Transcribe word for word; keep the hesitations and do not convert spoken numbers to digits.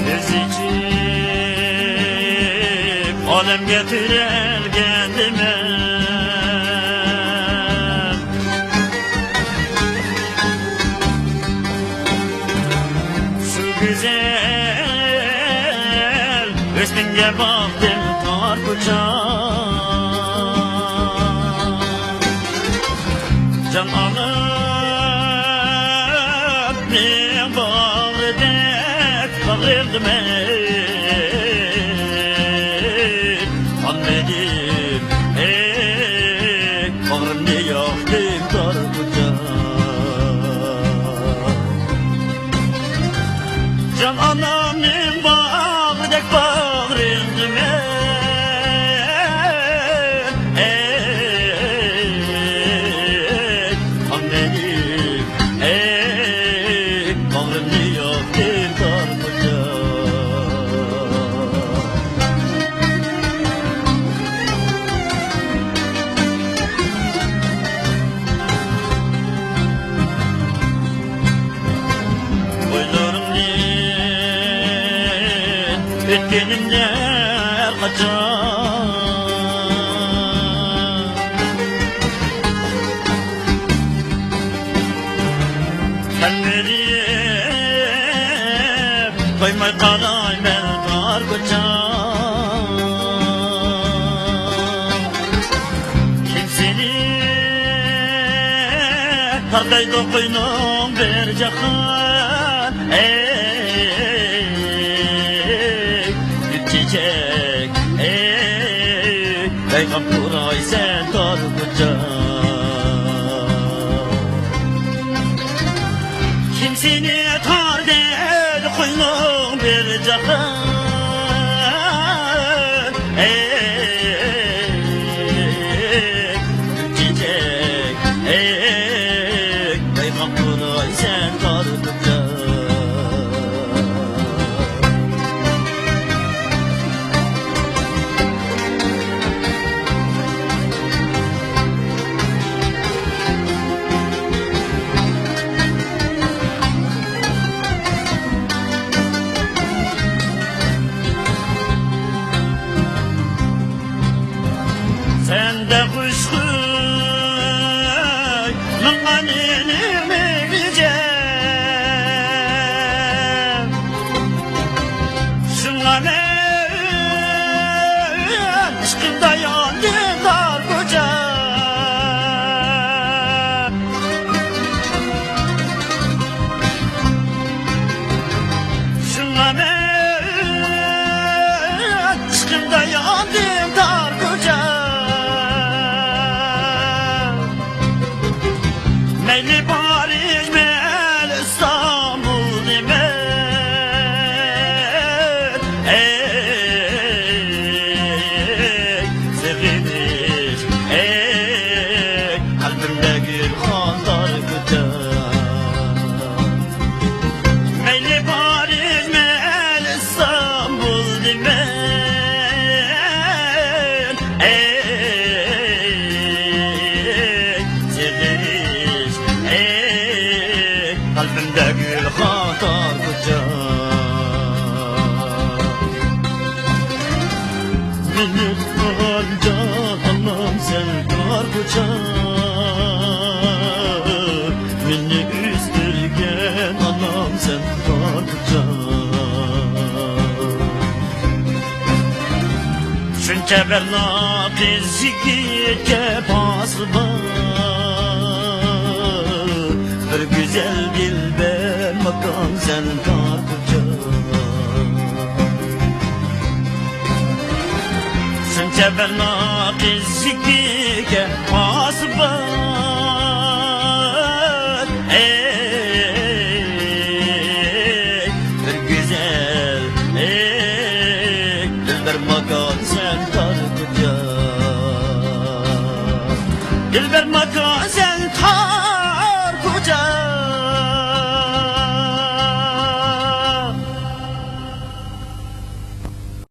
كۆز ئېچىپ ئالەمگە تىرەلگەندىمەن، شۇ گۈزەل ھۆسنۈڭگە باقتىم تار كوچا. جان ئانامنىڭ باغرىدەك باغرىمدىمەن، قانمىدىم، ھەي، باغرىمنى ياقتىم تار كوچا. جان ئانامنىڭ باغرىدەك باغرىمدىمەن، ئەي، قانمىدىم، ئەي، باغرىمنى ياقتىم تار كوچا. بويلىرىڭنى ئۆتكىنىمدە ھەر قاچان، سەن مېنى قويماي قالايمەن تار كوچا. كىم سېنى تارتايدۇ قوينۇڭ بىر جاھان، ئەي، گۈل چېچەك، ئەي، بايقاپ تۇراي سەن تار كوچا. كىم سېنى تار دەيدۇ قوينۇڭ بىر جاھان، ئەي، چېچەك، ئەي، بايقاپ تۇراي سەن تار كوچا. سەندە خۇشخۇي مىڭ ئانىنىڭ مېڭىجە. شۇڭا مەن ئىشقىمدا ياندىم تار كوچا. شۇڭا مەن ئىشقىمدا ياندىم تار كوچا. مەيلى پارىژ، مەيلى ئىستانبۇل دېمە، ئەي، سېغىنىش، ئەي، قەلبىمدە گۈلخان تار كوچا. مەيلى پارىژ، مەيلى ئىستانبۇل دېمە، ئەي، سېغىنىش، ئەي، قەلبىمدە گۈلخان تار كوچا. مېنى تۇغقان جاھانىم سەن تار كوچا، مېنى ئۆستۈرگەن ئانام سەن تار كوچا. شۇنچە بىر ناقىس يىگىتكە پاسىبان، بىر گۈزەل دىلبەر ماكان سەن تار كوچا. شۇنچە بىر ناقىس يىگىتكە پاسىبان، ئەي، بىر گۈزەل، ئەي، دىلبەر ماكان سەن تار كوچا. دىلبەر ماكان، سەن